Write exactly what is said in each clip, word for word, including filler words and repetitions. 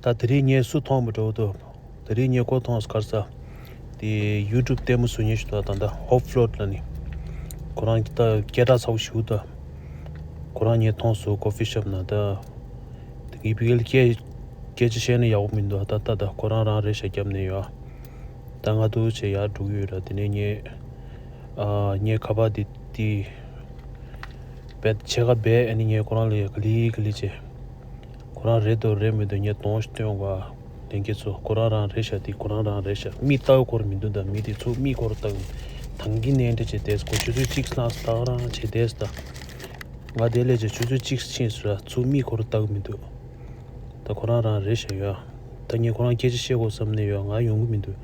ད་དེ་རིང་ངས་སུ་མཐོང་བ་འདྲ་བོ་འདུག་དེ་རིང་ངས་ཁོ་མཐོང་སོང་ག་རེ་ཟེར། དེ་ཡུ་ཊུབ་ལྟད་མོ་བཟོ་མཁན་ཞིག་འདུག་ད་ལྟ་ཧོབ་ཕོ་ལོཌ་ལབ་ནི། ཁོ་རང་གི་ད་སྐད་གྲགས་ཚ་པོ་ཞིག་འདུག་ཁོ་རང་ངས་མཐོང་སོང་ཀོ་ཕི་ཤོབ་ནང་ད། དེ་གི་ཕ་གིར་སྐད་སྐད་ཆ་བཤད་ན་ཡག་པོ་མི་འདུག་ད་ད་ད་ཁོ་རང་རང་རེད་ཤག་རྒྱབ་ནས་ཡོད། ད་ང་འདུག་བྱས་ཡར་འགྲོ་གི་ཡོད་ར། དེ་ནས་ངས་ཨ་ངའི་ཁ་པར་དེ་དེ་བེད་ཕྱེད་ཀ་བེད་ཨ་ནི་ངས་ཁོ་རང་ལ་ཡ་ག་ལེ་ག་ལེ་བྱས། ཁོ་རང་རེད་འདུག་རེད་མི་འདུག་ངས་གདོང་ཞིག་སྟོན་དགོས། ལྷན་རྒྱས་ཚོ་ཁོ་རང་རང་རེད་ཤག་དེ་ཁོ་རང་རང་རེད་ཤག་མི་ལྟ་བུ་ཁོ་རང་མི་འདུག་ད་མི་དེ་ཚོ་མི་ཁོ་རང་ལྟ་བུ་ཐང་གི་ནས་འདྲ་བྱས་བསྡད་ཁོ་ཆུ་ཚོད་གཅིག་ལྷག་ལྟ་རང་བྱས་བསྡད་ད། ང་དེ་ལས་ཀྱི་ཆུ་ཚོད་གཅིག་ཕྱིན་སོང་ར་ཚུར་མིག་ཁོ་རང་ལྟ་གི་མི་འདུག་ད་ཁོ་རང་རང་རེད་ཤག་ཡ། ད་ངས་ཁོ་རང་སྐད་ཆ་བཤད་དགོས་བསམ་ནས་ཡ་ང་ཡོང་གི་མི་འདུག་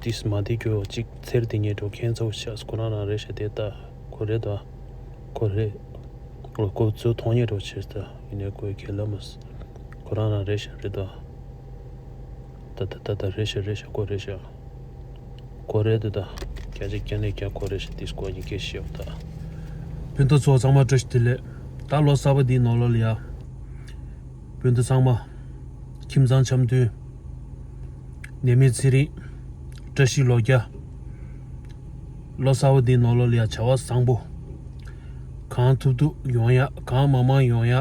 ཏིས་མ་བདེ་སྐྱོ་གཅིག་འཚེར་དེ་ངས་འགྲོ་ཁྱེད་ཚོ་ཤག་ཁོ་རང་རང་རེད་ཤག་དེ་ད་ཁོ་རེད་ད། ཁོ་རེད། ཁོ་ཁོ་ཚོ་མཐོང་ཉེ་འགྲོ་ཆེ་ད་ཡིན་ནས་ཁོའི་ཁས་ལ་མ་ཁོ་རང་རང་རེད་ཤག་རེད་ད། ད་ད་ད་ད་རེད་ཤག་རེད་ཤག་ཁོ་རེད་ཤག་ཁོ་རེད་དེ་ད། རྒྱ་ཆེ་རྒྱ་ནས་རྒྱ་ཁོ་རེད་ཤག་དེ་སྐོར་ཉིན་སྐད་བཤད་ད། ཕན་ཐོགས་ཚོགས་ཚང་མ་བཀྲ་ཤིས་བདེ་ལེགས། ད་ལོ་གསར་པ་འདིའི་ནང་ལོགས་ལ་ཡ། ཕན་ཐོགས་ཚང་མ། ཁྱིམ་ཚང་འཆམ་མཐུན། ནད་མེད་ཚེ་རིང་། བཀྲ་ཤིས་ལོ་བརྒྱ། ལོ་གསར་པ་འདིའི་ནང་ལོགས་ལ་ཡ་བྱ་བ་བཟང་པོ། གང་ཐུབ་ཐུབ་ཡོང་ཡ་གང་མང་མང་ཡོང་ཡ།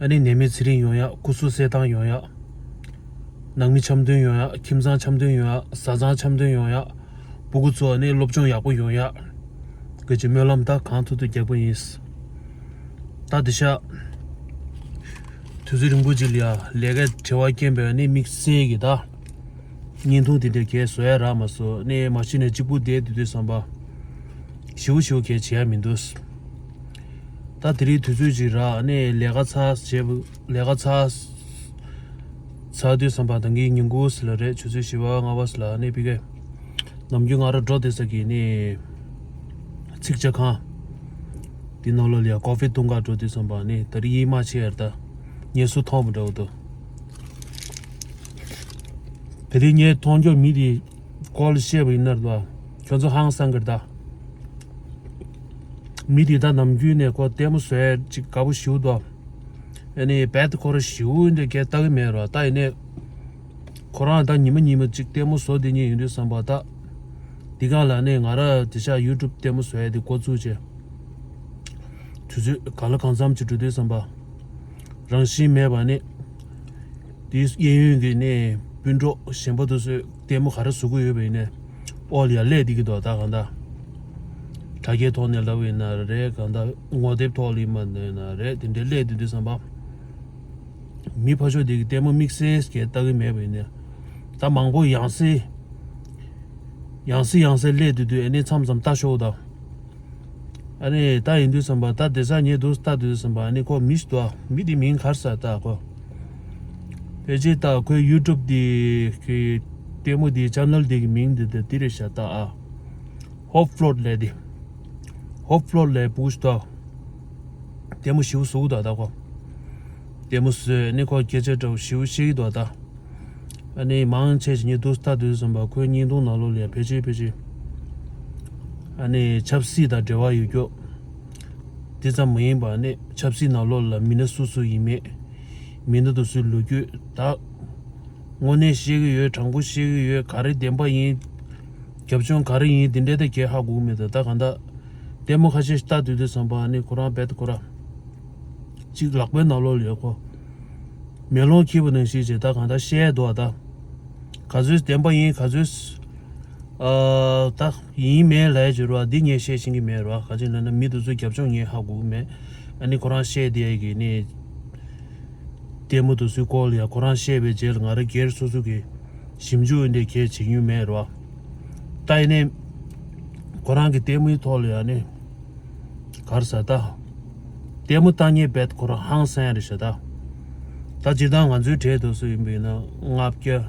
ཨ་ནི་ནད་མེད་ཚེ་རིང་ཡོང་ཡ་སྐུ་གཟུགས་གསལ་ཐང་ཡོང་ཡ། ནང་མི་འཆམ་མཐུན་ཡོང་ཡ་ཁྱིམ་ཚང་འཆམ་མཐུན་ཡོང་ཡ་བཟའ་ཚང་འཆམ་མཐུན་ཡོང་ཡ། སྤུ་གུ་ཚོ་ནི་སློབ་སྦྱོང་ཡག་པོ་ཡོང་ཡ། གི་ཅི་སྨོན་ལམ་ད་གང་ཐུབ་ཐུབ་རྒྱག་པ་ཡིན། ད་འདི་ཤག་དུས་ཚོད་རིང་པོ་ཅིག་ལ་ཡ་ལས་ཀའི་བྲེལ་བ་རྐྱེན་པས་ནི་དམིགས་བསལ་གྱི་ད། བརྙན་ཐུང་དེ་འདྲ་གས་བཟོ་ཡ་རག་མ་སོང་ནི་མ་གཞི་ནས་གཅིག་པུ་བསྡད་དུས་དུས་བསམ་པ། ཞེ་པོ་ཞེ་པོ་གས་བྱེད་ཡ་མི་འདུག་ད་དེ་རིང་དུས་ཚོད་ཅིག་རག་ནས་ལས་ཀ་ཚར་བྱས་ལས་ཀ་ཚར་ཚར་དུས་བསམ་པ་ད་གིན་ཉིན་གུང་ཟེར་ལ་རེད་ཆུ་ཚོད་བཞི་པ་ལྔ་པ་ཟེར་ལ་ནས་ཕི་གེ་ནམ་རྒྱུན་ང་རང་འགྲོ་བསྡད་ས་གི་ནས་ཚིག་ཇ་ཁང་དེ་ནང་ལོགས་ལ་ཡ་ཀོ་ཕི་བཏུང་ག་འགྲོ་དུས་བསམ་པ་ནས་ད་རིང་ཡིད་མ་ཆེས་ཡར་ད་ངས་སུ་མཐོང་མི་འདྲ་བོ་འདུག་དེ་རིང་ངས་མཐོང་རྒྱུ་མི་དེ་སྐོར་ལ་བཤད་པ་ཡིན་ན་རེད་པ། ཁྱོད་ཚོ་ཧང་སང་གི་རེད་ད། མི་དེ་ད་ནམ་རྒྱུན་ནས་ཁོ་ལྟད་མོ་བཟོ་ཡ་ཅིག་དགའ་པོ་ཞེ་པོ་འདུག་ཨ་ནི་རྦད་དེ་ཁོ་རང་ཞེ་པོ་འདི་སྐད་ལྟ་གི་མེད་རོ། ད་ཡིན་ནའི་ཁོ་རང་ད་ཉི་མ་ཉི་མ་ཅིག་ལྟད་མོ་བཟོ་བསྡད་མཁན་ཡིན་དུས་བསམ་པ་ད། འདི་གང་ལ་ནི་ང་རང་དེ་ཤག་ཡུ་ཊུབ་ལྟད་མོ་བཟོ་ཡ་དེ་འགོ་བཙུགས་བྱས། དུས་ཚོད་གང་ལ་གང་འཚམ་ཅིག་འགྲོ་དུས་བསམ་པ། རང་བཞིན་མེད་པ་ནི། དེའི་གཡས་གཡོན་གྱི་ནི་སྤུན་གྲོགས་གཞན་པ་དེ་ཚོས་ལྟད་མོ་ག་རེ་བཟོ་གི་ཡོད་པ་ཡིན་ནའི་ཨོ་ལ་ཡ་སླེབས་བསྡད་ཀྱི་འདུག་ད་གང་ལྟར། དྲ་རྒྱའི་ཐོག་ནས་ལབ་ཡིན་ན་རེད་གང་ལྟར་ངོ་དེབ་ཐོག་ལ་ཡིན་པ་ཡིན་ན་རེད་དེ་འདྲའི་སླེབས་བསྡད་དུས་བསམ་པ། མི་ཕར་ཕྱོགས་དེ་གི་ལྟད་མོ་དམིགས་བསལ་གྱི་ལྟ་གི་མེད་པ་ཡིན་ནའི། ད་མང་པོ་ཡང་སེ། ཡང་སེ་ཡང་སེ་སླེབས་བསྡད་དུས་ཨ་ནི་མཚམས་མཚམས་ལྟ་ཤོག་ད། ཨ་ནི་ད་ཡིན་དུས་བསམ་པ་ད་དེ་ས་ཉེ་དུས་ལྟ་དུས་བསམ་པ་ཨ་ནི་ཁོ་མི་ཞིག་འདུག་མི་དེ་མིང་ག་རེ་ཟེར་ལྟ་ཁོ། ཕལ་ཆེར་ལྟ་ཁོའི་ཡུ་ཊུབ་དེ་གི་ལྟད་མོ་དེ་ཆེ་ནལ་དེ་གི་མིང་དེ་དེ་དེ་རེད་ཤག་ལྟ་ཨ། ཧོབ་ཕོ་ལོཌ་ལབ་དེ། ཧོབ་ཕོ་ལོཌ་ལབ་སྤུ་གུ་ཞིག་འདུག་ལྟད་མོ་ཞེ་པོ་བཟོ་གི་འདུག་ད་ཁོ། ལྟད་མོ་བཟོས་ནི་ཁོ་སྐད་ཆ་འདྲ་བོ་ཞེ་པོ་བཤད་ཀྱི་འདུག་ད། ཨ་ནི་མང་ཆེ་ཞིག་ནི་དུས་ལྟ་དུས་བསམ་པ་ཁོའི་བརྙན་ཐུང་ནང་ལོགས་ལ་ཡང་ཕལ་ཆེར་ཕལ་ཆེར། ཨ་ནི་ཆབ་སྲིད་དང་འབྲེལ་བ་ཡོད་རྒྱུ། དེ་ཙམ་མ་ཡིན་པ་ནི་ཆབ་སྲིད་ནང་ལོགས་ལ་མི་སྣ་སུ་སུ་ཡིན་མེད། མི་སྣ་དེ་ཚོའི་ལོ་རྒྱུས་ད། དངོས་གནས་བཤད་ཀྱི་ཡོད་དྲང་པོ་བཤད་ཀྱི་ཡོད་ག་རེ་བདེན་པ་ཡིན། རྒྱབ་ལྗོངས་ག་རེ་ཡིན་དེ་འདྲའི་ད་གས་ཧ་གོ་གི་མེད་ད་ད་གང་ལྟར། ལྟད་མོ་ཁ་ཤས་ཤིག་ལྟ་དུས་དུས་བསམ་པ་ནི་ཁོ་རང་རྦད་དེ་ཁོ་རང་། གཅིག་ལག་པའི་ནང་ལོགས་ལ་ཡོད་ཁོ། མེ་ལོང་འཁྱེར་བ་ནང་བཞིན་བྱས་ད་གང་ལྟར་བཤད་འདུག་ད། ག་ཚོད་བདེན་པ་ཡིན་ག་ཚོད། ཨ། ད་ཡིན་མེད་ལབ་ཡ་བྱེད་རོགས་འདི་ངས་བཤད་ཤེས་ཀྱི་མེད་རོགས་ག་ཅི་ལབ་ན་མི་དེ་ཚོའི་རྒྱབ་ལྗོངས་ངས་ཧ་གོ་གི་མེད། ཨ་ནི་ཁོ་རང་བཤད་བསྡད་ཡ་གི་ནི། ལྟད་མོ་དེ་ཚོའི་སྐོར་ལ་ཡང་ཁོ་རང་བཤད་པའི་རྗེས་ལ་ང་རང་སྒེར་སོ་སོ་གི་ཞིབ་འཇུག་འདི་གས་བྱེད་མྱོང་མེད་རོ། ད་ཡིན་ནའི་ཁོ་རང་གི་ལྟད་མོའི་ཐོག་ལ་ཡང་ནི་ག་རེ་ཟེར་ད། ལྟད་མོ་ལྟ་མཁན་རྦད་ཁོ་རང་ཧང་སང་རེད་ཤག་ད། ད་སྤྱིར་བཏང་ང་ཚོའི་གྲས་དེ་ཚོ་ཡིན་པ་ཡིན་ན་ལྔ་བརྒྱ།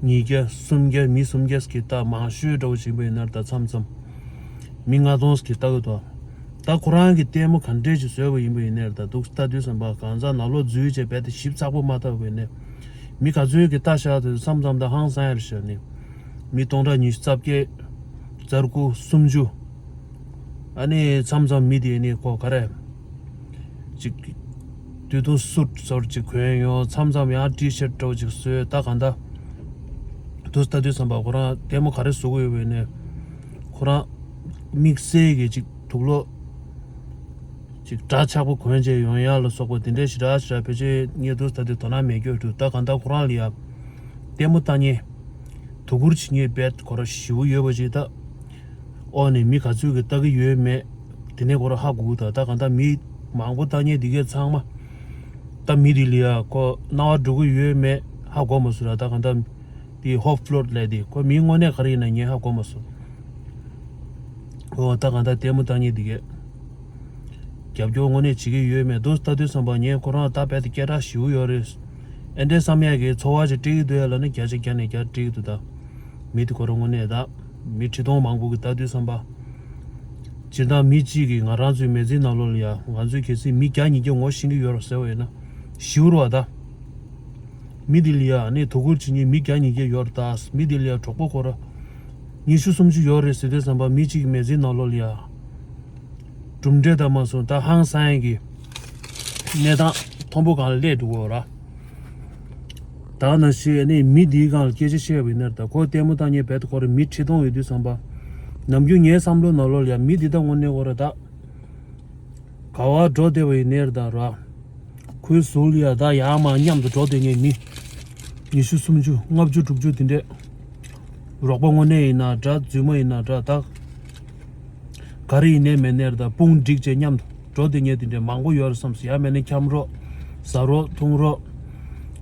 ཉིས་བརྒྱ་སུམ་བརྒྱ་མི་སུམ་བརྒྱ་ཟེར་གྱི་ད་མང་ཤོས་འདྲ་བོ་ཞིག་ཡིན་པ་ཡིན་ན་ད་མཚམས་མཚམས་མི་ལྔ་སྟོང་ཟེར་གྱི་ལྟ་གི་འདུག་ད་ཁོ་རང་གི་ལྟད་མོ་ག་འདྲས་ཅིག་བཟོས་པ་ཡིན་པ་ཡིན་ནའི་ད་འདུག་ལྟ་དུས་བསམ་པ་གང་ཟག་ནང་ལོགས་འཛུལ་བྱས་རྦད་དེ་ཞིབ་ཚགས་པོ་མ་ལྟ་བ་ཡིན་ནའི། མི་ག་ཚོད་ཀྱིས་ལྟ་བཞག་དུས་མཚམས་མཚམས་ད་ཧང་སང་ཡ་རེད་ཤག་ནི། མི་སྟོང་ཕྲག་ཉི་ཤུ་རྩ་བརྒྱད། རྩ་དགུ་སུམ་ཅུ། ཨ་ནི་མཚམས་མཚམས་མི་དེ་ནི་ཁོ་ག་རེ། ཅིག་སྟོད་ཐུང་སུཊ་ཚོར་ཅིག་གོན་ཡོང་། མཚམས་མཚམས་ཡང་ཊི་ཤར་ཊི་འདྲ་བོ་ཅིག་བཟོས། ད་གང་ལྟར་དུ་ལྟ་དུས་ཙམ་པ་ཁོ་རང་ལྟད་མོ་ག་རེ་བཟོ་གི་ཡོད་པ་ཡིན་ནའི་ཁོ་རང་དམིགས་བསལ་གྱི་ཅིག་དུག་ལོག་ཅིག་འདྲ་ཆགས་པོ་གོན་བྱས་ཡོང་ཡག་ལ་སོགས་པ་དེ་འདྲའི་ཞེ་དྲག་ཞེ་དྲག་ཕལ་ཆེར་ངས་དུ་ལྟ་དུས་དོ་སྣང་མེད་རྒྱུ་འདུག་ད་གང་ལྟར་ཁོ་རང་ལ་ཡ་ལྟད་མོ་ལྟ་མཁན་དོ་ཁུར་བྱེད་མཁན་དཔེ་ཁོ་རང་ཞེ་པོ་ཡོད་པ་ཅིག་ད། ཨོ་ནས་མི་ག་ཚོད་ཀྱིས་ལྟ་གི་ཡོད་མེད་དེ་ནས་ཁོ་རང་ཧ་གོ་གི་འདུག་ད་གང་ལྟར་མི་མང་པོ་ལྟ་མཁན་འདི་གས་ཚང་མ་ད་མི་དེ་ལ་ཡ་ཁོ་སྣང་བ་འགྲོ་གི་ཡོད་མེད་ཧ་གོ་མ་སོང་ར། ད་གང་ལྟར་དེ་ཧོབ་ཕློ་ཊི་ལབ་དེ་ཁོ་མི་དངོས་གནས་ག་རེ་ཡིན་ན་ངས་ཧ་གོ་མ་སོང་། ཨོ་ད་གང་ལྟར་ལྟད་མོ་ལྟ་མཁན་འདི་གས་རྒྱབ་སྐྱོར་དངོས་གནས་བྱེད་ཀྱི་ཡོད་མེད་དུ་ལྟ་དུས་ཙམ་པ་ངས་ཁོ་རང་ལྟ་དཔེ་དེ་སྐད་གྲགས་ཞེ་པོ་ཡོད་རེད། ཨེ་འདྲས་བསམ་ཡག་གི་ཚོར་བ་ཅིག་སྤྲད་ཀྱི་འདུག་ཡ་ལབ་ན་བརྒྱ་ཆ་བརྒྱ་ནས་བརྒྱ་སྤྲད་ཀྱི་འདུག་ད་མི་དེ་ཁོ་རང་དངོས་གནས་ད་མི་ཁྲི་སྟོང་མང་པོ་གིས་ལྟ་དུས་ཙམ་པ། སྤྱིར་བཏང་མི་གཅིག་གིས་ང་རང་ཚོའི་མི་ཚེའི་ནང་ལོགས་ལ་ཡ་ང་ཚོས་གལ་སྲིད་མི་བརྒྱ་ཉིས་བརྒྱ་ངོ་ཤེས་ཀྱི་ཡོད་རེད་ཟེར་བ་ཡིན་ན་ཞེ་པོ་རེད་བ་ད། མི་དེ་ལ་ཡ་ནི་དོ་ཁུར་བྱེད་མཁན་མི་བརྒྱ་ཉིས་བརྒྱ་ཡོད་རེད་ད། མི་དེ་ལ་ཡ་གྲོགས་པོ་ཁོ་ར་ཉི་ཤུ་སུམ་ཅུ་ཡོད་རེད་ཟེར་དུས་ཙམ་པ་མི་གཅིག་གི་མི་ཚེའི་ནང་ལོགས་ལ་ཡ་གྲུབ་འབྲས་དང་མ་སོང་ད་ཧང་སང་ཡག་གི་གནས་སྟངས་མཐོན་པོ་སྒང་ལ་སླེབས་འགྲོ་གི་ཡོད་ར། ད་ནང་བཞིན་ནི་མི་འདིའི་སྒང་ལ་སྐད་ཆ་བཤད་པ་ཡིན་ན་ད་ཁོ་ལྟད་མོ་ལྟ་མཁན་རྦད་དེ་ཁོ་རང་མི་ཁྲི་སྟོང་ཡོད་དུས་ཙམ་པ། ནམ་རྒྱུན་ངའི་བསམ་བློ་ནང་ལོགས་ལ་ཡ་མི་འདི་ད་དངོས་གནས་ཁོ་རང་ད་ག་བ་འགྲོ་བསྡད་པ་ཡིན་ནའི་ད་ར། ཁོའི་ཟུར་ལ་ཡ་ད་ཡར་མར་མཉམ་དུ་འགྲོ་བསྡད་མཁན་མི་ཉི་ཤུ་སུམ་ཅུ་ལྔ་བཅུ་དྲུག་ཅུ་དེ་འདྲས། རོགས་པ་དངོས་གནས་ཡིན་ན་འདྲ་རྫུན་མ་ཡིན་ན་འདྲ་ད། ག་རེ་ཡིན་ནའི་མེད་ནའི་ད་དཔུང་བསྒྲིགས་བྱས་མཉམ་དུ་འགྲོ་བསྡད་མཁན་དེ་འདྲས་མང་པོ་ཡོད་རེད་བསམ་སོང་། ཡང་མེད་ན་འཁྱམ་རོགས་ཟ་རོགས་འཐུང་རོགས།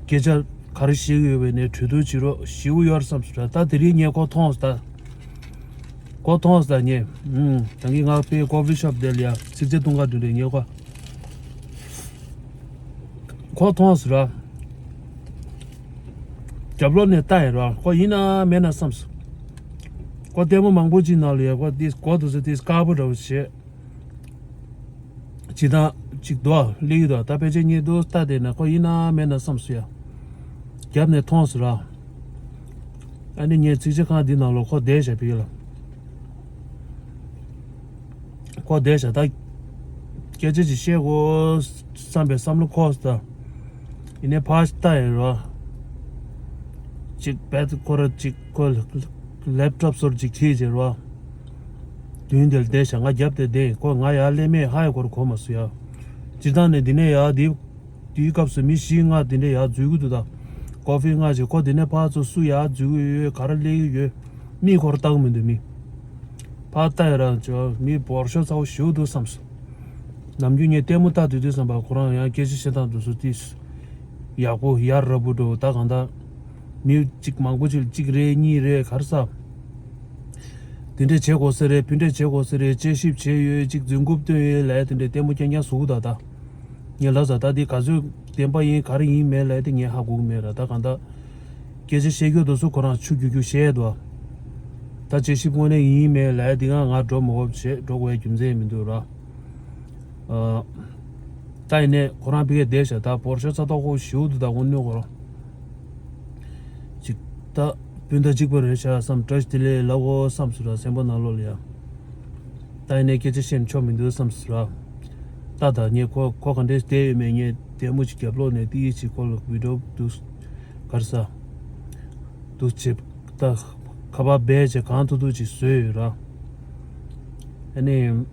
སྐད་ཆ་ག་རེ་བཤད་ཀྱི་ཡོད་པ་ཡིན་ནའི་གྲོས་བསྡུར་བྱེད་རོགས་ཞེ་པོ་ཡོད་རེད་བསམ་སོང་ར། ད་དེ་རིང་ངས་ཁོ་མཐོང་སོང་ད། ཁོ་མཐོང་སོང་ད་ངས། ཨུམ། ད་གིན་ང་དཔེ་ཀོ་ཕི་ཤོབ་དེ་ལ་ཡ་ཚིག་རྗེ་བཏུང་ག་འགྲོ་དུས་ངས་ཁོ། ཁོ་མཐོང་སོང་ར། རྒྱབ་ལོགས་ནས་ལྟ་ཡིན་ར། ཁོ་ཡིན་ན་མེད་ན་བསམ་སོང་། ཁོ་ལྟད་མོ་མང་པོ་ཅིག་ནང་ལ་ཡ་ཁོ་དེ་གོ་འདུག་ཟེར་དེ་དཀར་པོ་འདྲ་བོ་བྱེད། ཇི་ལྟར་ཅིག་འདུག་ཨ། སླེབས་ཀྱི་འདུག་ཨ། ད་ཕལ་ཆེར་ངས་འདུག་ལྟ་བསྡད་ན་ཁོ་ཡིན་ན་མེད་ན་བསམ་སོང་ཡ། རྒྱབ་ནས་མཐོང་སོང་ར། ཨ་ནི་ངས་ཚིག་ཇེ་ཁང་འདི་ནང་ལོགས་ཁོ་བསྡད་བཞག་པ་ཡིན་ལ། ཁོ་བསྡད་བཞག་ད། སྐད་ཆ་ཅིག་བཤད་དགོས་བསམ་པའི་བསམ་བློ་འཁོར་སོང་ད། ཡིན་ནའི་ཕར་ལྟ་ཡིན་ར། ཅིག་རྦད་དེ་ཁོ་ར་ཅིག་ཁོ་ལེབ་ཊོབ་སོར་ཅིག་ཁྱེར་བྱས་ར། མདུན་དེར་བསྡད་བཞག་ང་རྒྱབ་དེར་བསྡད་ཡིན། ཁོ་ང་ཡར་སླེབས་མེད་ཧ་ཡ་གོ་ར་གོ་མ་སོང་ཡ། སྤྱིར་བཏང་ནས་འདི་ནས་ཡར་འདི། དེའི་སྐབས་སུ་མི་བཞི་ལྔ་དེ་འདྲས་ཡར་འཛུལ་གྱི་འདུག་ད། ཀོ་ཕི་མངགས་བྱས་ཁོ་དེ་ནས་ཕར་ཚུར་སུ་ཡར་འཛུལ་གྱི་ཡོད་ག་རེ་སླེབས་ཀྱི་ཡོད། མིས་ཁོ་ར་ལྟ་གི་མི་འདུག་མི། ཕར་ལྟ་ཡ་རང་ཅོ་མི་འབོར་ཤོག་ཚ་བོ་ཞེ་པོ་འདུག་བསམ་སོང་། ནམ་རྒྱུན་ངས་ལྟད་མོ་ལྟ་སྡོད་དུས་ཙམ་པ་ཁོ་རང་ཡང་སྐད་ཆ་བཤད་སྟངས་འདུག་སུ་ཏིས། ཡག་པོ་ཡར་ར་བུ་འགྲོ་ད་གང་ལྟར། མི་གཅིག་མང་པོ་ཅིག་གཅིག་རེད་གཉིས་རེད་ག་རེ་ཟ། དེ་འདྲས་བྱེད་དགོས་ས་རེད་ཕུ་འདྲས་བྱེད་དགོས་ས་རེད་དཔྱད་ཞིབ་བྱས་ཡོད་ཅིག་རྫུན་རྐུབ་བཏོན་ཡོད་ལབ་ཡ་དེ་འདྲས་ལྟད་མོ་རྐྱང་རྐྱང་བཟོ་གི་འདུག་ད། ངས་ལབ་ས་ད་འདི་ག་ཚོད་བདེན་པ་ཡིན་ག་རེ་ཡིན་མེད་ལབ་ཡ་དེ་ངས་ཧ་གོ་གི་མེད་ར། ད་གང་ལྟར་སྐད་ཆ་བཤད་རྒྱུ་དེ་ཚོ་ཁོ་རང་ཆུ་རྒྱུག་རྒྱུག་བཤད་འདུག་ད་དཔྱད་ཞིབ་དངོས་གནས་ཡིན་མེད་ལབ་ཡ་འདི་ག་ང་འགྲོ་མ་འོབ་བྱེད་འགྲོ་དགོས་ཡ་རྒྱུ་མཚན་མི་འདུག་ར། ཨ། ད་ཡིན་ནའི་ཁོ་རང་ཕ་གིར་བསྡད་ཤག་ད་འབོར་ཤོག་ཚ་ཏོག་ཁོ་ཞུ་འདུག་ད་དངོས་གནས་ཁོ་རང་། ཅིག་ད་སྤུན་ཟླ་གཅིག་པ་རེད་ཤག་བསམ་བཀྲ་ཤིས་བདེ་ལེགས་ལབ་དགོས་བསམ་སོང་ར་སེམས་པ་ནང་ལོགས་ལ་ཡ། ད་ཡིན་ནའི་སྐད་ཆ་བཤད་ན་ཆོ་མི་འདུག་བསམ་སོང་ར། ད་ད་ངས་ཁོ་ཁོ་ག་འདྲས་བསྡད་ཡོད་མེད་ངས་ལྟད་མོ་ཅིག་རྒྱབ་ལོགས་ནས་ཏི་ཡི་ཅིག་ཁོ་ལ་བི་ཌིའོ་འདུག་གར་ས། འདུག་བྱེད། ད་ཁ་པར་སྦས་བྱས་གང་ཐུབ་ཐུབ་ཅིག་བཟོས་ཡོད་ར། ཨ་ནི།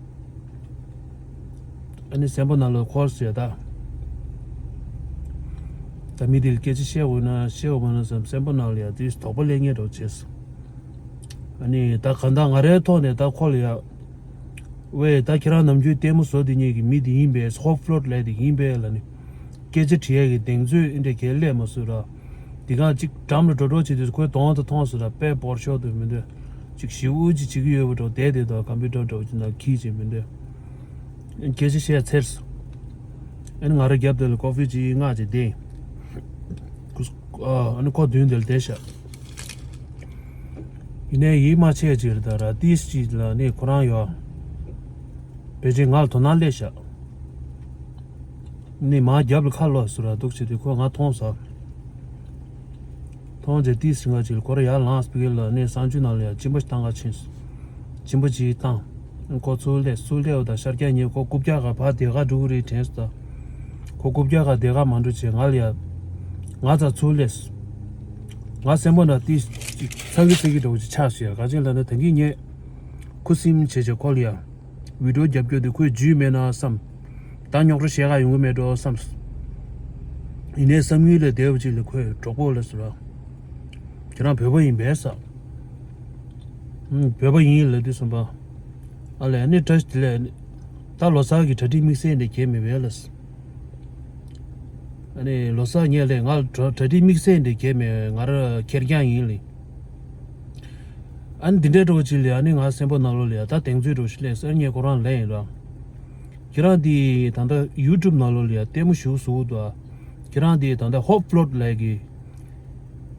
ཨ་ནི་སེམས་པ་ནང་ལ་འཁོར་ཟེར་ད། ད་མི་དེ་ལ་སྐད་ཆ་བཤད་འོས་ན་བཤད་འོས་མ་ན་བསམ་སེམས་པ་ནང་ལ་ཡ་དེ་དོགས་པ་སླེབས་ངེས་འགྲོ་བྱས་སོང་། ཨ་ནི་ད་གང་ལྟར་ང་རའི་ཐོག་ནས་ད་ཁོ་ལ་ཡ། ཝེ་ད་ཁྱེད་རང་ནམ་རྒྱུན་ལྟད་མོ་བཟོ་དེ་ཉིད་ཀྱི་མི་དེ་ཡིན་པས་ཧོབ་ཕློ་ཊི་ལས་དེ་ཡིན་པས་ལ་ནི། སྐད་ཆ་དྲི་ཡས་ཀྱི་གདེང་ཚོད་ཨེ་འདྲ་གས་སླེབས་མ་སོང་ར། དེ་གང་གཅིག་འགྲམ་ལ་འགྲོ་འགྲོ་བྱེད་དུས་ཁོའི་གདོང་དུ་མཐོང་སོང་ར་དཔེ་བོར་ཤོག་ཏུ་མི་འདོད། ཅིག་ཞིབ་འུ་ཅིག་བྱེད་ཀྱི་ཡོད་པ་འགྲོ་བསྡད་དེ་དང་ཀམ་པུ་ཊར་འགྲོ་ཅིག་ནང་འཁྱིད་བྱེད་མི་འདོད། སྐད་ཆ་བཤད་ཚར་སོང་། ཨ་ནི་ང་ར་རྒྱབ་དེ་ལ་ཀོ་ཕི་ཅིག་མངགས་བྱས་བསྡད། ཨ་ནི་ཁོ་མདུན་དེ་ལ་བསྡད་ཤག་ཡིན་ནའི་ཡིད་མ་ཆེས་ཅིག་རེད་ད་ར་ཏིས་ཅིག་ལ་ནི་ཁོ་རང་ཡོད། ཕལ་ཆེར་ང་ལ་དོ་སྣང་སླེབས་ཤག་ནི་མ་རྒྱབ་ལ་ཁ་ལོག་སུ་ར་འདུག་བྱེད་དུས་ཁོས་ང་མཐོང་ས། མཐོང་རྗེས་ཏིས་ཟིན་ག་ཅིག་ལ་ཁོ་ར་ཡར་ལངས་སྤི་གེ་ལ་ནི་གསང་སྤྱོད་ནང་ལ་ཡ་གཅིན་པ་ཞིག་བཏང་ག་ཕྱིན་སོང་། གཅིན་པ་ཅིག་བཏང་། ཁོ་ཚུར་སླེབས་ཚུར་སླེབས་པ་དང་ཤར་རྒྱག་ཉེ་ཁོ་རྐུབ་བཀྱག་ག་ཕར་དེ་ག་འགྲོ་གི་རེད་དྲན་སོང་ད། ཁོ་རྐུབ་བཀྱག་ག་བསྡད་ག་མ་འགྲོ་བྱས། ང་ལ་ཡ། ང་ཚ་ཚུར་སླེབས། ང་སེམས་པ་ན་ཏིས་ཅིག་ཚ་གི་ཚ་གི་འདྲ་བོ་ཅིག་ཆགས་སོང་ཡ། ག་ཅིག་ལབ་ན་ད་གིན་ངས་ཁུ་སིམ་བྱས་བྱས་ཁོ་ལ་ཡ། བི་ཌིའོ་རྒྱབ་སྐྱོར་དེ་ཁོས་འཇུས་མེད་ན་བསམ། ད་རྙོག་དྲ་བཤད་ག་ཡོང་གི་མེད་འགྲོ་བསམ། ཡིན་ནའི་བསམ་ཡུལ་ལས་འདས་པ་ཅིག་ལ་ཁོས་གྲོགས་པོ་ལ་ཟེར་བ། ཁྱེད་རང་བོད་པ་ཡིན་པས་ས། ཨུམ། བོད་པ་ཡིན་ལབ་དུས་ཙམ་པ། ཨ་ལས་ནི་བཀྲ་ཤིས་བདེ་ལེགས། ད་ལོ་གསར་གྱི་གྲ་སྒྲིག་དམིགས་བསལ་འདི་གས་མེད་པས་ལ། ཨ་ནི་ལོ་གསར་ཉལ་ལས་ང་གྲ་གྲ་སྒྲིག་དམིགས་བསལ་འདི་གས་མེད། ང་ར་ཁེར་རྐྱང་ཡིན་ལེ། ཨ་ནི་འདི་འདྲའི་འགྲོ་ཅིག་ལས་ཨ་ནི་ང་སེམས་པ་ནང་ལོགས་ལ་ཡ་ད་གདེང་ཚོད་འགྲོ་ཞིག་ལས་ཟེར་ངས་ཁོ་རང་ལན་ཡིན་ར། ཁྱེད་རང་འདི་ད་ལྟ་ཡུ་ཊུབ་ནང་ལོགས་ལ་ཡ་ལྟད་མོ་ཞིག་བཟོ་འདུག་ཨ། ཁྱེད་རང་འདི་ད་ལྟ་ཧོབ་ཕློ་ཊི་ལབ་གི་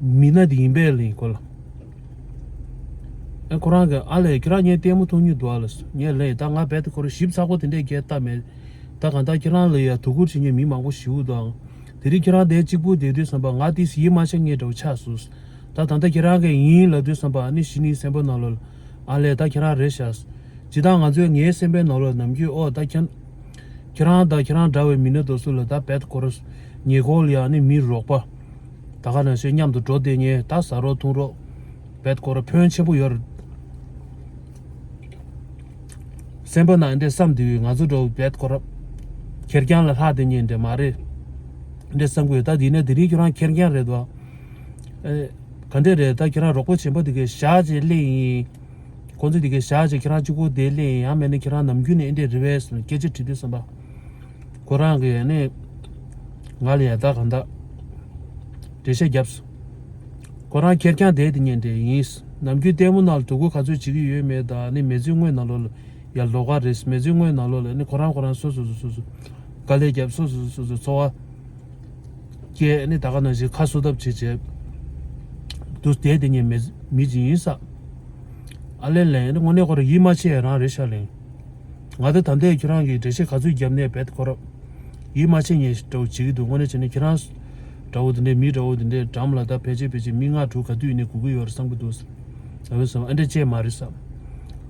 མི་སྣ་འདི་ཡིན་པས་ལིང་ཁོ་ལ། ཨ་ཁོ་རང་གི་ཨ་ལས་ཁྱེད་རང་ངའི་ལྟད་མོ་མཐོང་མྱོང་འདུག་ཨ་ལ། ངས་ལན་ད་ང་རྦད་དེ་ཁོ་རང་ཞིབ་ཚགས་པོ་དེ་འདྲས་རྒྱལ་ལྟ་མེད། ད་གང་ལྟར་ཁྱེད་རང་ལ་ཡ་དོ་ཁུར་བྱེད་མཁན་མི་མང་པོ་ཞིག་འདུག་ཨང་། དེ་རིང་ཁྱེད་རང་དེ་གཅིག་པུ་བསྡད་དུས་ཙམ་པ་ང་ཏིས་ཡིད་མ་ཆེས་མཁན་འདྲ་བོ་ཆགས་སོང་། ད་ད་ལྟ་ཁྱེད་རང་གི་ཡིན་ལབ་དུས་ཙམ་པ་ཨ་ནི་གཞི་ནས་སེམས་པ་ནང་ལོགས་ལ་ཨ་ལས་ད་ཁྱེད་རང་རེད་ཤག། ཇི་ལྟར་ང་ཚོས་ངའི་སེམས་པའི་ནང་ལོགས་ནམ་རྒྱུན་ཨོ་ད་ཁྱེད་ཁྱེད་རང་དང་ཁྱེད་རང་འདྲ་བའི་མི་སྣ་དེ་ཚོ་ལ་ད་རྦད་ཁོ་རང་ཉེ་འཁོར་ལ་ཡང་ནི་མི་རོགས་པ་ད་ག་ནང་བཞིན་མཉམ་དུ་འགྲོ་བསྡད་མཁན་ད་ཟ་རོགས་འཐུང་རོགས་རྦད་ཁོ་རང་ཕན་ཆེན་པོ་ཡོད་རེད། སེམས་པ་ནང་འདྲས་བསམ་དུས་ང་ཚོ་འདྲ་བོ་རྦད་ཁོ་རང་ཁེར་རྐྱང་ལ་ལྷག་བསྡད་མཁན་འདྲ་མ་རེད་འདྲས་བསམ་གི་ཡོད། ད་དེ་ནས་དེ་རིང་ཁྱེད་རང་ཁེར་རྐྱང་རེད་དོ། ཨེ། ག་འདྲས་རེད། ད་ཁྱེད་རང་རོགས་པ་གཞན་པ་དེ་གས་བཞག་བྱས་སླེབས་ཡིན། ཁོང་ཚོ་དེ་གས་བཞག་བྱས་ཁྱེད་རང་གཅིག་པོ་དེ་སླེབས་ཡིན། ཡང་མིན་ན་ཁྱེད་རང་ནམ་རྒྱུན་ནས་ཨེ་འདྲས་རེད་པས་ཟེར་ནས་སྐད་ཆ་དྲིས་དུས་ཙམ་པ། ཁོ་རང་གིས་ནི་ང་ལ་ཡ་ད་གང་ལྟར་འགྲེལ་བཤད་བརྒྱབ་སོང་། ཁོ་རང་ཁེར་རྐྱང་བསྡད་དེ་ཉན་འདྲས་ཡིན། ནམ་རྒྱུན་ལྟད་མོ་ནང་ལ་དོ་ཁུར་ག་ཚོད་བྱེད་ཀྱི་ཡོད་མེད་དང་ནི་མི་ཚེ་དངོས་ནང་ལོགས་ལ་ཡ་ལོགས་ཀ་རེད། མི་ཚེ་དངོས་ནང་ལོགས་ལ་ནི་ཁོ་རང་ཁོ་རང་སོ་སོ་སོ་སོ་དཀའ་ལས་བརྒྱབ། སོ་སོ་སོ་སོ་འཚོ་བ་སྐྱེལ་ནི་ད་ག་ནང་བཞིན་ཁ་གསོ་ཐབས་བྱེད་བྱེད་དུ་བསྡད་དེ་ཉན་མི་མི་ཅིག་ཡིན་ས། ཨ་ལས་ལན་ནི་དངོས་གནས་ཁོ་རང་ཡིད་མ་ཆེས་རང་རེད་ཤག་ལན། ང་ད་ད་ལྟའི་ཁྱེད་རང་གིས་འགྲེལ་བཤད་ག་ཚོད་བརྒྱབ་ནའི་རྦད་ཁོ་རང་ཡིད་མ་ཆེས་ཉན་ཞིག་འདྲ་བོ་བྱེད་ཀྱི་འདུག། དངོས་གནས་བྱས་ན་ཁྱེད་རང་འདྲ་བོ་དེ་འདྲའི་མི་འདྲ་བོ་དེ་འདྲའི་འགྲམ་ལ་ད་ཕལ་ཆེར་ཕལ་ཆེར་མི་ལྔ་དྲུག་ག་དུས་ཡིན་ནའི་སྒུག་གི་ཡོད་རེད་བསམ་གྱི་འདུག། ཨ་བས་སམ་ཨ་འདྲ་ཅེས་མ་རེད་བསམ།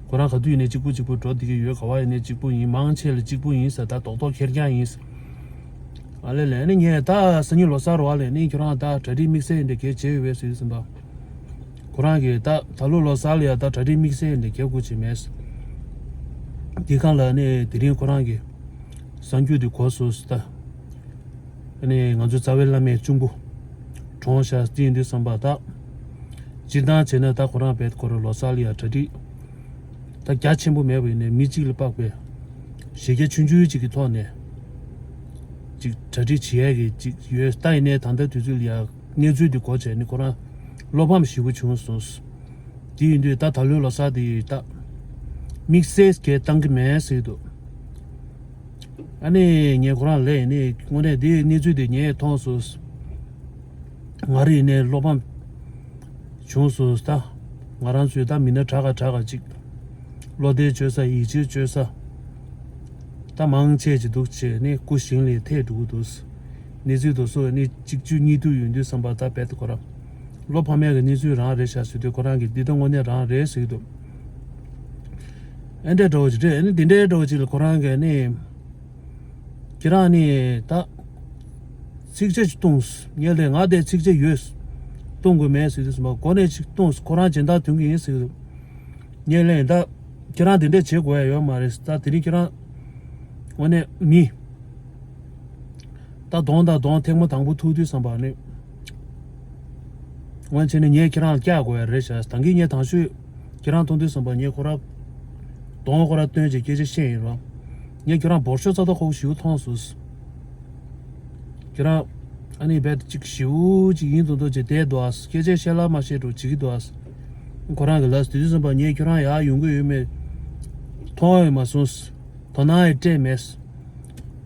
ཁོ་རང་ག་དུས་ཡིན་ནའི་གཅིག་པུ་གཅིག་པུ་འགྲོ་བསྡད་ཀྱི་ཡོད། ག་བ་ཡིན་ནའི་གཅིག་པུ་ཡིན། མང་ཆེ་ལ་གཅིག་པུ་ཡིན་ས། ད་རྡོག་རྡོག་ཁེར་རྐྱང་ཡིན་ས། ཨ་ལས་ལས་ནི་ངས་ད་སང་ཉིན་ལོ་གསར་རོ་ཨ་ལས་ནི་ཁྱོད་རང་ད་གྲ་སྒྲིག་དམིགས་བསལ་འདི་གས་བྱས་ཡོད་པས་ཟེར་ཟིན་པ། ཁོ་རང་གིས་ད་ད་ལོ་ལོ་གསར་ལ་ཡ་ད་གྲ་སྒྲིག་དམིགས་བསལ་འདི་གས་དགོས་ཀྱི་མེད། འདི་གང་ལ་ནི་དེ་རིང་ཁོ་རང་གིས་གསར་འགྱུར་འདི་གོ་སོང་ཟེར་ད། ཨ་ནི་ང་ཚོ་རྩ་བའི་བླ་མའི་གཅུང་པོ་གྲོངས་ཤག་ཟེར་དུས་ཙམ་པ་ད། སྤྱིར་བཏང་བྱས་ན་ད་ཁོ་རང་རྦད་ཁོ་རང་ལོ་གསར་ལ་ཡ་གྲ་སྒྲིག་ད་རྒྱ་ཆེན་པོ་མེད་པ་ཡིན་ནའི་མི་གཅིག་ལ་དཔག་པའི་གཞི་རྒྱ་ཆུང་ཆུང་གཅིག་གི་ཐོག་ནས་ཅིག་གྲ་སྒྲིག་བྱེད་ཡས་ཀྱི་ཅིག་ཡོད། ད་ཡིན་ནའི་ད་ལྟ་དུས་ཚོད་ལ་ཡ་གནས་ཚུལ་འདི་གོ་བྱས་ནས་ཁོ་རང་བློ་ཕམ་ཞེ་པོ་བྱུང་སོང་། དེ་ཡིན་དུས་ད་ད་ལོའི་ལོ་གསར་དེ་ད་དམིགས་བསལ་གྱི་བཏང་གི་མེད་ཟེར་འདུག། ཨ་ནི་ངས་ཁོ་རང་ལ་ཡིན་ནའི་དངོས་གནས་དེའི་གནས་ཚུལ་དེ་ངས་མཐོང་སོང་། ང་རང་ཡིན་ནའི་བློ་ཕམ་བྱུང་སོང་། ད་ང་རང་ཚོའི་ད་མི་སྣ་དྲག་ག་དྲག་ག་ཅིག་བློ་གཏད་བཅོལ་ས་ཡིད་ཆེས་བཅོལ་ས་ད་མང་ཆེ་ཅིག་འདུག་བྱས་ནས་སྐུ་ཞིང་ལས་ཐད་འགྲོ་གི་འདུག། གནས་ཚུལ་དེ་ཚོ་ནི་གཅིག་བཅུ་གཉིས་བསྡུས་ཡོང་དུས་ཙམ་པ་ད་རྦད་དེ་ཁོ་རང་བློ་ཕམ་ཡག་གི་གནས་ཚུལ་རང་རེད་ཤག་ཟེར་དུས་ཁོ་རང་གིས་འདི་ད་དངོས་གནས་རང་རེད་ཟེར་གྱི་འདུག། ཨེ་འདྲ་འདྲ་བོ་ཅིག་རེད། ཨ་ནི་འདི་འདྲའི་འདྲ་བོ་ཅིག་ལ་ཁོ་རང་གིས་ནི་ཁྱེད་རང་ནི་ད་ཚིགས་བཅད་ཅིག་གཏོང་ངས་ལས་ང་དེ་ཚིགས་བཅད་ཡོད་གཏོང་དགོས་མེད་ཟེར་དུས་ཙམ་པ་གོ་ནས་ཅིག་གཏོང་ཁོ་རང་སྦྱིན་བདག་ཐོན་གྱི་ཡིན་ཟེར་གྱི་འདུག། ངས་ལན་ད་ཁྱེད་རང་དེ་འདྲས་བྱེད་དགོས་ཡ་ཡོད་མ་རེད། ད་དེ་རིང་ཁྱེད་རང་དངོས་གནས་མི་ད་གདོང་དང་གདོང་ཐེངས་མ་དང་པོ་ཐུག་དུས་ཙམ་པ་ནི་དངོས་བྱས་ནས་ངས་ཁྱེད་རང་ལ་བཀྱག་དགོས་ཡ་རེད་ཤག། ད་གིན་ངས་དང་ཤོས་ཁྱེད་རང་མཐོང་དུས་ཙམ་པ་ངས་ཁོ་ར་གདོང་ཁོ་ར་སྟོན་བྱས་སྐད་ཆ་བཤད་ཡིན་རོགས། ངས་ཁྱོད་རང་འབོར་ཤོག་ཚ་ཐོག་ཁོག་ཞིག་མཐོང་སོང་། ཁྱེད་རང་ཨ་ནི་རྦད་དེ་ཅིག་ཞེ་པོ་ཅིག་ཡིན་མདོག་མདོག་བྱས་བསྡད་འདུག་ཨ། སྐད་ཆ་བཤད་ལ་མ་བཤད་འགྲོ་བྱེད་ཀྱི་འདུག་ཨ། ཁོ་རང་གི་ལགས་དེ་དུས་ཙམ་པ་ངས་ཁྱོད་རང་ཡར་ཡོང་གི་ཡོད་མེད་མཐོང་ཡང་མ་སོང་། དོ་སྣང་ཡང་སྤྲད་མེད།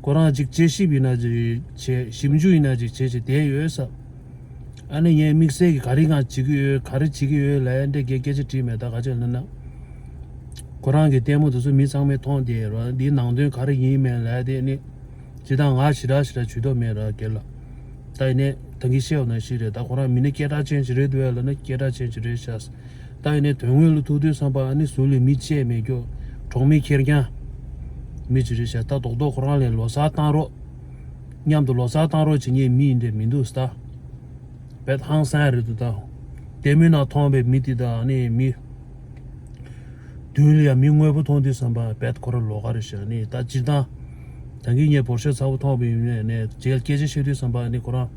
ཁོ་རང་ཅིག་དཔྱད་ཞིབ་ཡིན་ན་ཅིག་བྱས། ཞིབ་འཇུག་ཡིན་ན་ཅིག་བྱས་བྱས་བསྡད་ཡོད་ས། ཨ་ནི་ངས་དམིགས་བསལ་གྱི་ག་རེ་གང་བྱེད་ཀྱི་ཡོད་ག་རེ་བྱེད་ཀྱི་ཡོད་ལབ་ཡ་འདྲ་སྐད་སྐད་ཆ་དྲིས་མེད། ད་ག་ཅིག་ལབ་ན། ཁོ་རང་གི་ལྟད་མོ་དེ་ཚོ་མི་ཚང་མས་མཐོང་བསྡད་རོགས། འདིའི་ནང་དོན་ག་རེ་ཡིན་མིན་ལབ་ཡ་དེ་ནི་ཇི་ལྟར་ང་ཞེ་དྲག་ཞེ་དྲག་ཇུས་གཏོགས་མེད་ར་སྒེར་ལ། ད་ཡིན་ནའི་ད་གིན་བཤད་པ་ནང་བཞིན་རེད། ད་ཁོ་རང་མི་སྣ་སྐད་གྲགས་ཅན་ཞིག་རེད་འདུག་ལབ་ན་སྐད་གྲགས་ཅན་ཞིག་རེད་ཤག། ད་ཡིན་ནའི་དོན་དངོས་ལ་ཐུག་དུས་ཙམ་པ་ཨ་ནི་ཟུར་ལ་མི་བཅས་མེད་རྒྱུ་གྲོགས་མེད་ཁེར་རྐྱང་མི་ཅིག་རེད་ཤག། ད་རྡོག་རྡོག་ཁོ་རང་ལ་ལོ་གསར་བཏང་རོགས། མཉམ་དུ་ལོ་གསར་བཏང་རོགས་བྱེད་མཁན་མི་ཡིན་འདྲ་མི་འདུག་ཟེར། ད་བེད་ཧང་སང་རེད་འདུག་ད། ལྟད་མོའི་ནང་མཐོང་བའི་མི་དེ་དང་ཨ་ནི་མི། མདུན་ལ་ཡང་མི་དངོས་པོ་མཐོང་དུས་ཙམ་པ་བེད་ཁོ་རང་ལོགས་ཀ་རེད་ཤག་ནི་ད་སྤྱིར་བཏང་། ད་གིན་ངས་བོར་ཤ་ཚ་པོ་མཐོང་བ་ཡིན་ནས་ནས་རྗེས་སྐད་ཆ་བཤད་དུས་ཙམ་པ་ནི་ཁོ་རང་།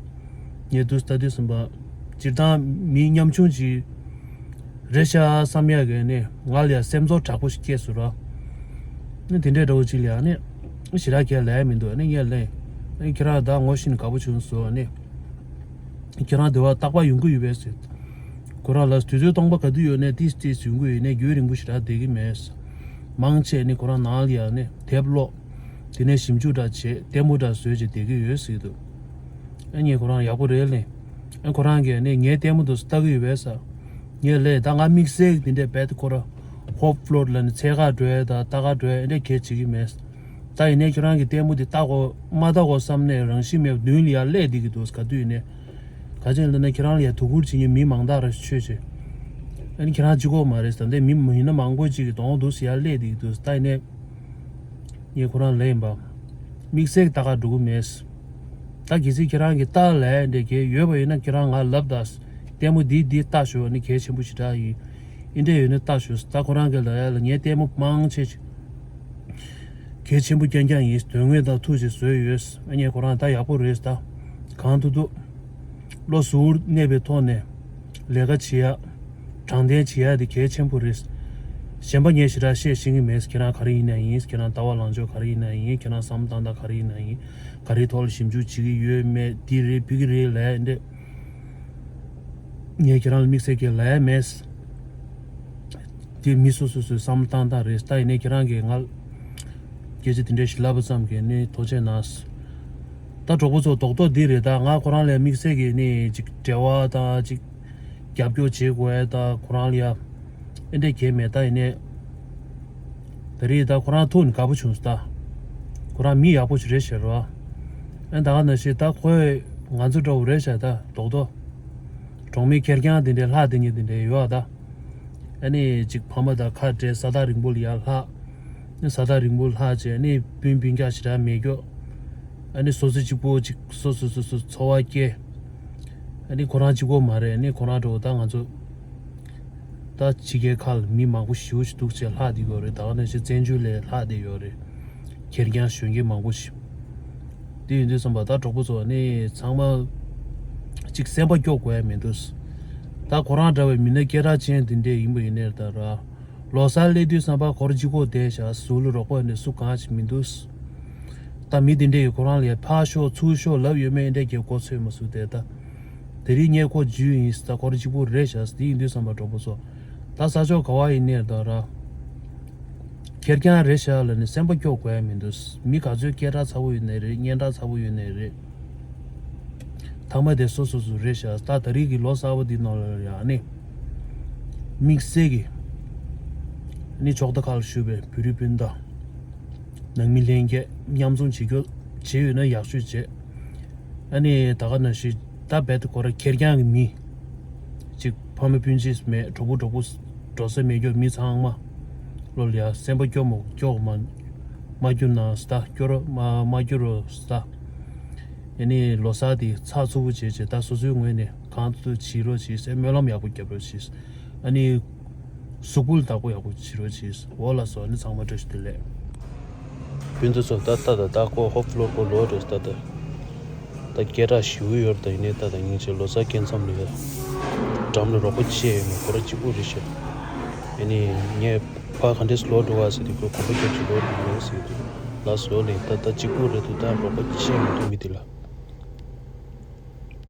ངས་དུས་ལྟ་དུས་ཙམ་པ། སྤྱིར་བཏང་མི་ཉམ་ཆུང་ཅིག་རེད་ཤག་བསམ་ཡག་གི་ནི་ང་ལ་ཡང་སེམས་ཚོར་དྲག་པོ་ཞིག་སྐྱེས་སོང་ར། ནི་དེ་འདྲའི་འདྲ་བོ་ཅིག་ལ་ཡང་ནི་ཞེ་དྲག་གས་ལས་མི་འདུག་ནི་ངས་ལས། ནི་ཁྱེད་རང་ད་ངོ་ཤེས་ནས་དགའ་པོ་བྱུང་སོང་ནི། ཁྱེད་རང་དེ་བ་རྟག་པར་ཡོང་གི་ཡོད་པས་ཟེར། ཁོ་རང་ལ་དུས་ཚོད་སྟོང་པ་ག་དུས་ཡོད་ནས་ཏིས་ཏིས་ཡོང་གི་ཡོད་ནས་རྒྱུན་རིང་པོ་ཞེ་དྲག་བསྡད་ཀྱི་མེད། མང་ཆེ་ནི་ཁོ་རང་ནང་ལ་ཡང་ནི་དེབ་ཀློག་དེ་ནས་ཞིབ་འཇུག་འདྲ་བྱེད་ལྟད་མོ་འདྲ་བཟོས་བྱས་བསྡད་ཀྱི་ཡོད་ཟེར་གྱི་འདུག་ཨ་ངས་ཁོ་རང་ཡག་པོ་རེད་ལེ། ཨ་ཁོ་རང་གིས་ནི་ངའི་ལྟད་མོ་དེ་ཚོ་ལྟ་གི་ཡོད་པས་ཟེར། ངས་ལེ་ད་ང་དམིགས་བསལ་གྱི་དེ་འདྲའི་རྦད་དེ་ཁོ་རང་ཧོབ་ཕློར་ལ་ནི་འཚོལ་ག་འགྲོ་ཡས་དང་ལྟ་ག་འགྲོ་ཡས་ཨེ་འདྲ་གལ་བྱེད་ཀྱི་མེད། ད་ཡིན་ནའི་ཁྱོད་རང་གི་ལྟད་མོ་འདི་ལྟ་དགོས་མ་ལྟ་དགོས་བསམ་ནས་རང་བཞིན་མེད་པ་མདུན་ལ་ཡར་སླེབས་བསྡད་ཀྱི་འདུག་ག་དུས་ཡིན་ནའི། ག་ཅི་ལབ་ན་ཁྱེད་རང་ལ་ཡར་དོ་ཁུར་བྱེད་མཁན་མི་མང་དག་རེ་ཆོད་ཆེ། ཨ་ནི་ཁྱེད་རང་གཅིག་པོ་མ་རེད་ཟེར་འདི་མི་མི་ཡིན་ན་མང་པོ་ཅིག་གི་གདོང་འདུག་སེ་ཡར་སླེབས་བསྡད་ཀྱི་འདུག་ད་ཡིན་ནའི། ངས་ཁོ་རང་ལབ་ཡིན་པ། དམིགས་བསལ་གྱི་ལྟ་ག་འགྲོ་གི་མེད། ད་གལ་སྲིད་ཁྱེད་རང་གིས་ལྟ་ལབ་འདྲ་གི་ཡོད་པ་ཡིན་ན་ཁྱེད་རང་ང་ལབ་དང་། ལྟད་མོ་འདི་འདི་ལྟ་ཞུ་ཨ་ནི་གལ་ཆེན་པོ་ཞེ་དྲག་ཡིན། ཨེ་འདྲ་ཡོད་ན་ལྟ་ཞུ་ད་ཁོ་རང་གིས་ལབ་ཡ་ལ་ངའི་ལྟད་མོ་མང་ཆེ་ཆེ། གལ་ཆེན་པོ་རྐྱང་རྐྱང་ཡིན། དོན་དངོས་དང་ཐུག་ཅིག་བཟོས་ཡོད། ཨ་ནི་ཁོ་རང་ད་ཡག་པོ་རེད་ད། གང་ཐུབ་ཐུབ། བློ་གཟུ་བོར་གནས་པའི་ཐོག་ནས། ལས་ཀ་བྱེད་ཡ། དྲང་བདེན་བྱེད་ཡ་དེ་གལ་ཆེན་པོ་རེད། གཞན་པ་ངས་ཞེ་དྲག་བཤད་ཤེས་ཀྱི་མེད། ཁྱེད་རང་ག་རེ་ཡིན་ན་ཡིན། ཁྱེད་རང་ལྟ་བ་ལངས་ཕྱོགས་ག་རེ་ཡིན་ན་ཡིན། ཁྱེད་རང་བསམ་བློ་བཏང་སྟངས་ག་རེ་ཡིན་ན་ཡིན། ག་རེའི་ཐོག་ལ་ཞིབ་འཇུག་བྱེད་ཀྱི་ཡོད་མེད་འདི་རེད་ཕ་གི་རེད་ལབ་ཡ་འདྲ། ངས་ཁྱེད་རང་ལ་དམིགས་བསལ་གྱི་ལབ་ཡ་མེད། དེ་མི་སོ་སོ་སོའི་བསམ་བློ་བཏང་སྟངས་རེད། ད་ཡིན་ནའི་ཁྱེད་རང་གིས་ང་ལ་སྐད་ཆ་དེ་འདྲ་ཞིག་ལབ་པ་ཙམ་གྱིས་ནི་ཐུགས་རྗེ་གནང་། ད་གྲོགས་པོ་ཚོ་རྡོག་རྡོག་འདི་རེད། ད་ང་ཁོ་རང་ལ་དམིགས་བསལ་གྱི་ནི་ཅིག་འབྲེལ་བ་དང་ཅིག་རྒྱབ་སྐྱོར་བྱེད་དགོས་ཡ་ད་ཁོ་རང་ལ་ཡ་ཨེ་འདྲ་གལ་མེད། ད་ཡིན་ནའི། ད་རེས་ད་ཁོ་རང་ཐུག་ནས་དགའ་པོ་བྱུང་སོང་ད། ཁོ་རང་མི་ཡག་པོ་ཞིག་རེད་ཤག་རོ། ཨ་ད་ག་ནང་བཞིན་ད་ཁོས་ང་ཚོ་འདྲ་བོ་རེད་ཤག་ད་རྡོག་རྡོག་གྲོང་མི་ཁེར་རྐྱང་དེ་འདྲའི་ལྷག་དེ་ཉིད་དེ་འདྲའི་ཡོད་ཨ་ད། ཨ་ནི་ཅིག་ཕ་མ་དང་ཁ་བྲལ་ས་ཐག་རིང་པོ་ལ་ཡར་ལྷག་ཨ་ནི་ས་ཐག་རིང་པོ་ལྷག་བྱས་ཨ་ནི་སྤུན་སྤུན་ཀྱག་ཞེ་དྲག་མེད་རྒྱུ། ཨ་ནི་སོ་སོ་གཅིག་པོ་ཅིག་སོ་སོ་སོ་སོ་འཚོ་བ་སྐྱེལ། ཨ་ནི་ཁོ་རང་གཅིག་པོ་མ་རེད། ཨ་ནི་ཁོ་རང་འདྲ་བོ་ད་ང་ཚོ། ད་ཕྱི་རྒྱལ་ཁག་ལ་མི་མང་པོ་ཞེ་པོ་ཞིག་འདུག་ཅེས་ལྷག་བསྡད་ཡོད་རེད། ད་ག་ནང་བཞིན་བཙན་བྱོལ་ལ་ལྷག་བསྡད་ཡོད་རེད། ཁེར་རྐྱང་གཞོན་སྐྱེས་མང་པོ་ཞིག་དེ་ཡིན་དུས་ཙམ་པ་ད་གྲོགས་པོ་ཚོ་ནི་ཚང་མ་གཅིག་སེམས་པ་སྐྱོ་དགོས་ཡ་མི་འདུག་ད་ཁོ་རང་འདྲ་བའི་མི་སྣ་སྐད་གྲགས་ཅན་དེ་འདྲས་ཡིན་པ་ཡིན་ནའི་ད་ར། ལོ་གསར་སླེབས་དུས་ཙམ་པ་ཁོ་རང་གཅིག་པོ་བསྡད་བཞག་ཟུར་ལ་རོགས་པ་ནི་སུ་གང་ཞིག་མི་འདུག་ད་མི་དེ་འདྲས་ཡོད་ཁོ་རང་ལ་ཡ་ཕར་ཤོག་ཚུར་ཤོག་ལབ་ཡོད་མེད་འདྲས་ཀྱི་གོ་ཚོད་མ་སུ་བསྡད་ད། དེ་རིང་ངས་ཁོ་འཇུས་ཡིན་ད་ཁོ་རང་གཅིག་པོ་རེད་བཞག་དེ་ཡིན་དུས་ཙམ་པ་གྲོགས་པོ་ཚོ། ད་ས་ཕྱོགས་ག་བ་ཡིན་ནའི་ད་ར། ཁེར་རྐྱང་རེད་ཤག་ལ་ནི་སེམས་པ་སྐྱོ་དགོས་ཡ་མི་འདུག་མི་ག་ཚོད་སྐད་གྲགས་ཚ་པོ་ཡོད་ནའི་རེད། སྙན་གྲགས་ཚ་པོ་ཡོད་ནའི་རེད། ཐ་མ་དེ་སོ་སོ་སོ་རེད་ཤག་ད་ད་རེས་ཀྱི་ལོ་གསར་པ་འདི་ནང་ལ་ཡང་ནི། དམིགས་བསལ་གྱི། ནི་ཕྱོགས་མཐའ་ཁག་ལ་བཞུགས་པའི་བོད་རིགས་སྤུན་ཟླ། ནང་མི་ལྷན་རྒྱས་མཉམ་འཛོམས་བྱེད་རྒྱུ། བྱེད་ཡོད་ན་ཡག་ཤོས་བྱེད། ཨ་ནི་ད་ག་ནང་བཞིན་ད་རྦད་དེ་ཁོ་རང་ཁེར་རྐྱང་གི་མི། ཅིག་ཕ་མ་སྤུན་མཆེད་མེད་གྲོགས་པོ་གྲོགས་པོ་འགྲོ་ས་མེད་རྒྱུ་མི་ཚང་མ། ལོ་ལ་ཡ་སེམས་པ་སྐྱོ་མོ་སྐྱོ་མ། མ་སྐྱོ་ན་སྟ་སྐྱོ་རོ་མ་མ་སྐྱོ་རོ་སྟ། ཨ་ནི་ལོ་གསར་དེ་ཚགས་ཚུད་པོ་བྱེད་བྱེད་ད་སོ་སོའི་ངོས་ནས་གང་ཐུབ་ཐུབ་བྱེད་རོགས་བྱེད་སེམས་སྨོན་ལམ་ཡག་པོ་རྒྱབ་རོགས་བྱེད། ཨ་ནི། གཟུགས་པོ་ལ་བདག་པོ་ཡག་པོ་བྱེད་རོགས་བྱེད། འོ་ལགས་སོ་ཨ་ནི་ཚང་མ་བཀྲ་ཤིས་བདེ་ལེགས། སྤུན་ཟླ་ཚོ་ད་ལྟ་ད་ལྟ་ཁོ་ཧོབ་ལོར་ཁོ་ལོ་རེད་ད་ལྟ། ད་སྐད་གྲགས་ཞེ་པོ་ཡོད་རེད་ད་ཡིན་ནའི་ད་ད་སྙིང་རྗེ་ལོ་གསར་སྐབས་མཚམས་ལ་ཡ། འགྲམ་ལ་རོགས་པ་བྱེད་ཡོད་མེད་ཁོ་རང་གཅིག་པུ་རེད་ཤག་ཨ་ནི་ངས་ཕ་ག་འདྲས་ལོ་འགྲོ་བ་ཟེར་དུས་ཁོ་གོམ་པ་རྒྱབ་ཅིག་ལོ་འགྲོ་ཡོད་ཟེར་དུས་ལགས་སོ་ལེ་ད་ད་གཅིག་པུ་རེད་འདུག་ད་རོགས་པ་བྱེད་མི་འདུག་མི་དེ་ལ།